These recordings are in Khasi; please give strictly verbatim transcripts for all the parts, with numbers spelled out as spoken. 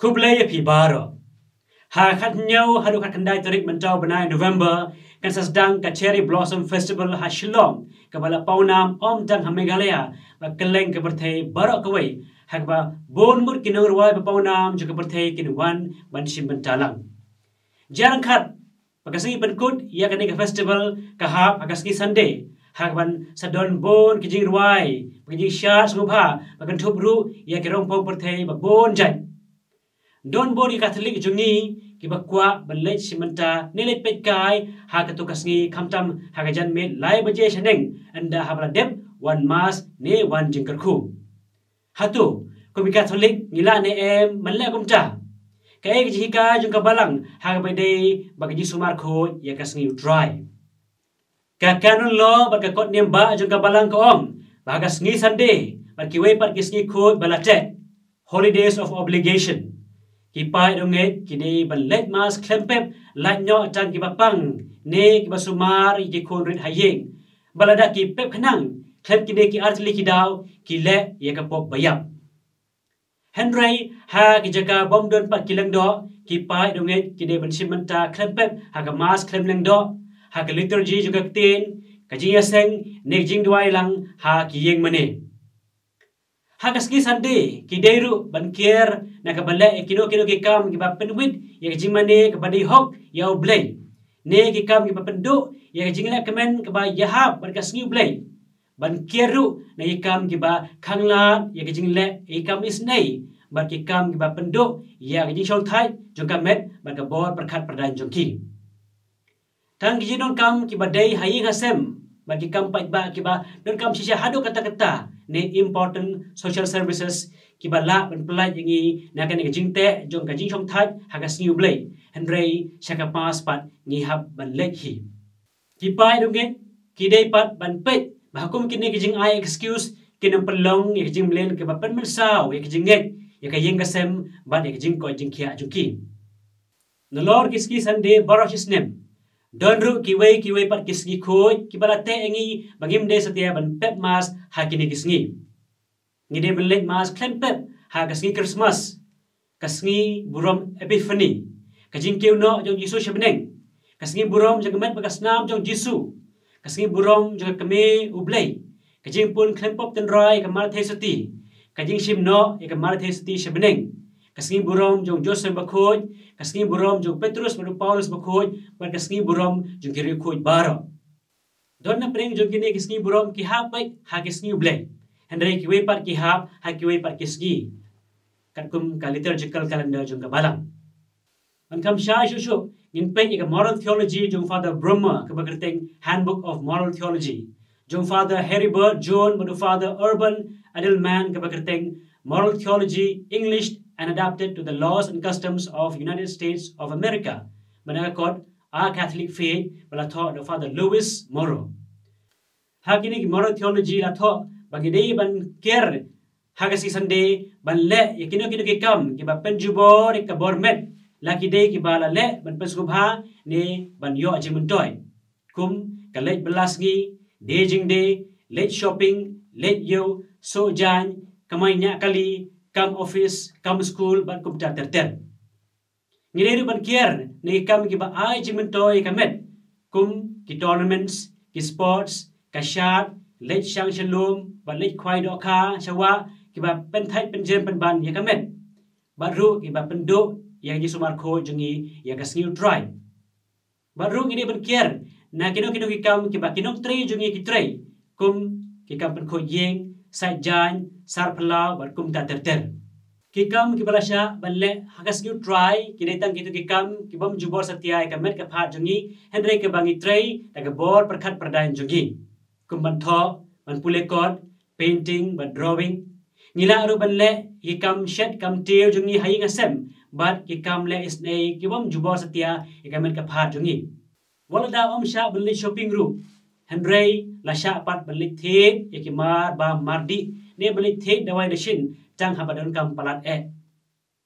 Khublei ïa phi baroh. Ha khathynñiew haduh khatkhyndai tarik mynta u bnai November, kan sa sdang ka Cherry Blossom Festival ha Shillong, kaba la pawnam ym tang ha Meghalaya, ba kylleng ka pyrthei baroh kawei, ha kaba bun mut ki nongrwai ba pawnam jong ka pyrthei kin wan ban shim bynta lang. Jia ryngkat bad ka sngi pynkut ïa kane ka festival, ka hap ha ka sngi Sunday, ha kaban sa don bun ki jingrwai, bad ki jingshad sngewbha, bad kynthup ruh ïa ki rongphong pyrthei ba bun jait. Don bun ki Katholik jong ngi kiba kwah ban leit shim bynta ne leit peitkai ha kato ka sngi, khamtam ha ka janmiet lai baje shaneng, ynda haba la dep wan Mass ne wan jingkyrkhu. Hato kum ki Katholik ngi lah ne em ban leh kumta? Kaei ka jinghikai jong ka Balang ha kaba ïadei bad ka jingsumar khuid ïa ka sngi U Trai? Ka Canon Law bad ka kot niam bah jong ka Balang ka ong ba ha ka sngi Sunday bad kiwei pat ki sngi khuid ba la teh, holidays of obligation, ki paid dewngeit ki dei ban leit Mass khlem pep, lait noh tang kiba pang ne kiba sumar ïa ki khun rit ha ïing, bad lada ki pep khnang khlem kine ki ar tylli ki daw, ki leh ïa ka pop ba ïap. Hynrei ha ki jaka bym don pat ki lyngdoh, ki paid dewngeit ki dei ban shim bynta khlem pep ha ka Mass khlem lyngdoh, ha ka liturgy jong ka ktien, ka jingïaseng ne ka jingduwai lang ha ki ïing mane. Ha ka sngi Sunday ki dei ruh ban kiar na kaba leh ïa kino kino ki kam kiba pynwit ïa ka jingmane kaba dei hok ïa U Blei, ne ki kam kiba pynduh ïa ka jingleh kmen kaba ïahap bad ka sngi U Blei. Ban kiar ruh na ki kam kiba khanglad ïa ka jingleh ïa ki kam isynei, bad ki kam kiba pynduh ïa ka jingshongthait jong ka met bad ka bor pyrkhat pyrdaiñ jong ki. Tang ki jingdonkam kiba dei ha ïing ha sem bad ki kam paidbah kiba donkam shisha haduh katta katta ne important social services, kiba lah ban pyllait ïa ngi na kane ka jingteh jong ka jingshongthait ha ka sngi U Blei, hynrei sha ka Mass pat ngi hap ban leit hi. Ki paid dewngeit ki dei pat ban peit ba ha kum kine ki jingai excuse kin ym pynlong ïa ka jingmlien kaba pynmynsaw ïa ka jingngeit ïa ka ïing ka sem bad ïa ka jingkoit jingkhiah jong ki. Nalor ki sngi Sunday baroh shi snem, don ruh kiwei kiwei pat ki sngi khuid kiba la teh ïa ngi ba ngim dei satia ban pep Mass ha kine ki sngi. Ngi dei ban leit Mass khlem pep ha ka sngi Christmas, ka sngi burom Epiphany, ka jingkiew noh jong Jisu sha bneng, ka sngi burom jong ka met bad ka snam jong Jisu, ka sngi burom jong ka Kmie U Blei, ka jingpun khlem pop tynrai ïa ka Mar Theisotti, ka jingshim noh ïa ka Mar Theisotti sha bneng, ka sngi burom jong Joseph Bakhuid, ka sngi burom jong Petrus bad u Paulus Bakhuid, bad ka sngi burom jong ki riewkhuid baroh. Don na pdeng jong kine ki sngi burom ki hap beit ha ki sngi U Blei, hynrei kiwei pat ki hap ha kiwei pat ki sngi, katkum ka liturgical calendar jong ka Balang. Ban kham shai shuh shuh, ngin peit ïa ka Moral Theology jong Father Brummer kaba kyrteng Handbook of Moral Theology, jong Father Heribert Jones bad u Father Urban Edelman kaba kyrteng Moral Theology, English and Adapted to the Laws and Customs of United States of America, bad na ka kot A Catholic Faith, ba la thoh da u Father Lewis Morrow. Ha kine ki Moral Theology la thoh ba ngi dei ban kiar ha ka sngi Sunday ban leh ïa kino kino ki kam kiba pynjubor ïa ka bor met, la ki dei kiba la leh ban pynsngewbha ne ban ïoh jingmyntoi, kum ka leit bylla sngi, die jingdie, leit shopping, leit ïew, suh jaiñ, kamai ñiah kali, kam office, kam skul bad kumta ter ter. Ngi dei ruh ban kiar na ki kam kiba ai jingmyntoi ïa ka met, kum ki tournaments, ki sports, ka shad, leit shang sha lum bad leit khwai dohkha sha wah, kiba pynthait pynjem pynban ïa ka met, bad ruh kiba pynduh ïa ka jingsumar khuid jong ngi ïa ka sngi U Trai. Bad ruh ngi dei ban kiar na kino kino ki kam kiba ki nongtrei jong ngi ki trei, kum ki kam pynkhuid ïing, sait jaiñ, sar phyllaw bad kumta ter ter. Ki kam kiba la shah ban leh ha ka sngi U Trai ki dei tang kito ki kam ki bym jubor satia ïa ka met ka phad jong ngi, hynrei kiba ngi trei da ka bor pyrkhat pyrdaiñ jong ngi, kum ban thoh, ban pule kot, painting bad drawing. Ngi lah ruh ban leh ïa ki kam shet kam tiew jong ngi ha ïing ha sem bad ki kam leh isynei ki bym jubor satia ïa ka met ka phad jong ngi. Wat lada ym shah ban leit shopping ruh, hynrei la shah pat ban leit thied ïa ki mar bam mar dih ne ban leit thied dawai dashin tang haba donkam palat eh.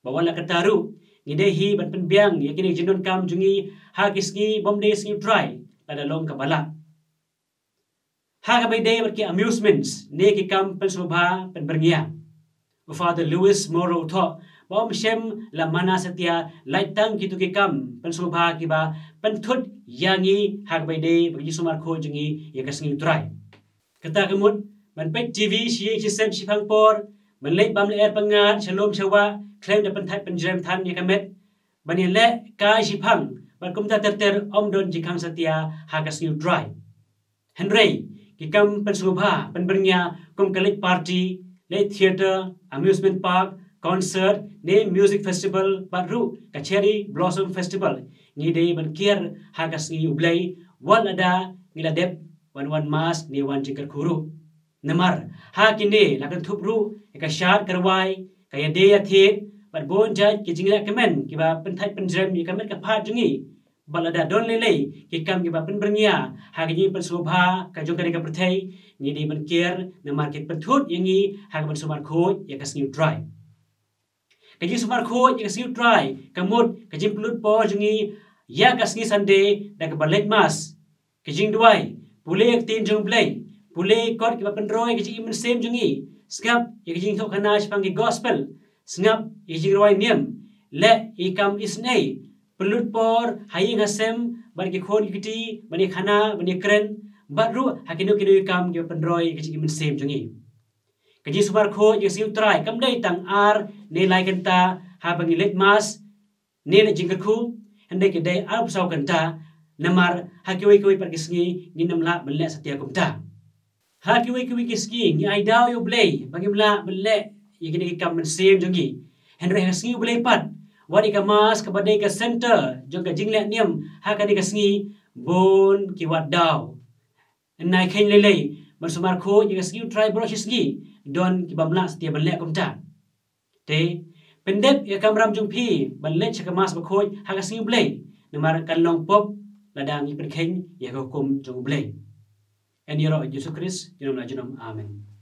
Bad wat la katta ruh, ngi dei hi ban pynbiang ïa kine ki jingdonkam jong ngi ha ki sngi bym dei sngi U Trai, lada long kaba lah. Ha kaba ïadei bad ki amusements ne ki kam pynsngewbha pynbyrngia, u Father Lewis Morrow u thoh Ym shym la mana satia lait tang kito ki kam pynsngewbha kiba pynthut ïa ngi ha kaba ïadei bad ka jingsumar khuid jong ngi ïa ka sngi U Trai. Kata ka mut ban peit T V shi ïing shi sem shi phang por, ban leit bam lyer pyngngad sha lum sha wah khlem da pynthait pynjrem than ïa ka met, ban ïaleh kai shi phang bad kumta ter ter ym don jingkhang satia ha ka sngi U Trai. Hynrei ki kam pynsngewbha pynbyrngia kum ka leit party, leit theatre, amusement park, concert ne music festival bad ruh ka Cherry Blossom Festival ngi dei ban kiar ha ka sngi U Blei wat lada ngi la dep ban wan mass ne wan jingkyrkhu ruh. Namar ha kine la kynthup ruh ïa ka shad ka rwai, ka ïadei ïathied bad bun jait ki jingleh kmen kiba pynthait pynjrem ïa ka met ka phad jong ngi. Bad lada don lei lei ki kam kiba pynbyrngia ha ka jingpynsngewbha ka jong kane ka pyrthei, ngi dei ban kiar namar ki pynthut ïa ngi ha ka ban sumar khuid ïa ka sngi U Trai. Ka jingsumar khuid ïa ka sngi U Trai ka mut ka jingpynlut por jong ngi ïa ka sngi Sunday da kaba leit mass, ka jingduwai, pule ïa ka ktien jong U Blei, pule kot kiba pynroi ka jingim mynsiem jong ngi, sngap ïa ka jingthoh khana shaphang ki gospel, sngap ïa ka jingrwai niam, leh ïa ki kam isynei, pynlut por ha ïing ha sem bad ki khun ki kti, ban ïa khana, ban ïa kren, bad ruh ha kino kino ki kam kiba pynroi ka jingim mynsiem jong ngi. Ka jingsumar khuid ïa ka sngi U Trai kam dei tang ar ne lai kynta haba ngi leit mass ne leit jingkyrkhu, hynrei ka dei arphew saw kynta, namar ha kiwei kiwei pat ki sngi ngin ym lah ban leh satia kumta. Ha kiwei kiwei ki sngi ngi ai daw ïa U Blei ba ngim lah ban leh ïa kine ki kam mynsiem jong ngi. Hynrei ha ka sngi U Blei pat, wat ïa ka mass kaba dei ka center jong ka jingleh niam ha kane ka sngi, bun ki wad daw. Ynda kheiñ lei lei ban sumar khuid ïa ka sngi U Trai baroh shi sngi, don kiba ym lah satia ban leh kumta. Te pyndep ïa ka kamram jong phi ban leit sha ka mass bakhuid ha ka sngi U Blei, namar kan long pop lada ngi pynkheiñ ïa ka hukum jong U Blei. Yn ïaroh Jisu Khrist junom la junom. Amen.